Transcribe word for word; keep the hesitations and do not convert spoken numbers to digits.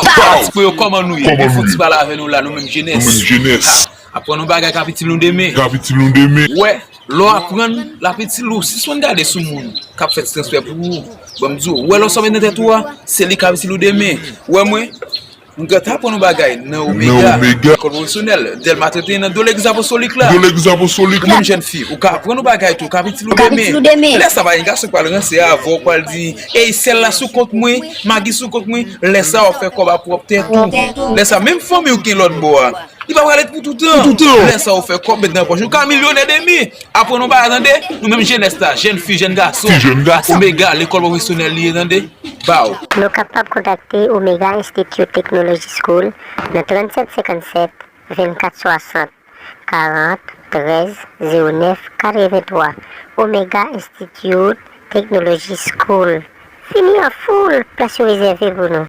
Pow! Pou yo, kòman nou ye? Vin fè yon ti pale avè nou la, nou menm jenès. Nou menm jenès. Ha, aprann yon bagay k ap itil nou demen. K ap itil nou demen. Wè, lè w aprann, l ap itil ou. Sispann gade sou moun k ap fè ti transfè pou ou. Bon, m di w, wè, lè w sa w met nan tèt ou a, se li k ap itil ou demen. Wè mwen, m gentan aprann yon bagay nan Omega. Nan Omega. Lekòl pwofesyonèl, Dèlma trannteyen, nan Dolegiz Apostolik la. Dolegiz Apostolik la. Ou menm jèn fi, ou ka aprann yon bagay tou, k ap itil ou demen. Lè sa, pa gen gason k pral ranse avè w, k pral di, "Ey, sèl la sou kont mwen, magi sou kont mwen." Lè sa, w ap fè kòb a pwòp tèt ou. Lè sa, menm fanmi w ki gen lòt bò a, li pa pral ret pou toutan. Pou toutan. Lè sa, w fè kòb, met nan pòch ou, ka milyonè demen. Aprann yon bagay, tande, nou menm jenès la, jèn fi, jèn gason. Fi, jèn gason. Omega, lekòl pwofesyonèl li ye, tande. Baw. Nou kapab kontakte Omega Institute Technology School nan trannsenk senkannsèt, vennkat swasant, karant, trèz, zewo nèf, katrevenntwa. Omega Institute Technology School. Vini an foul, plas yo rezève pou nou.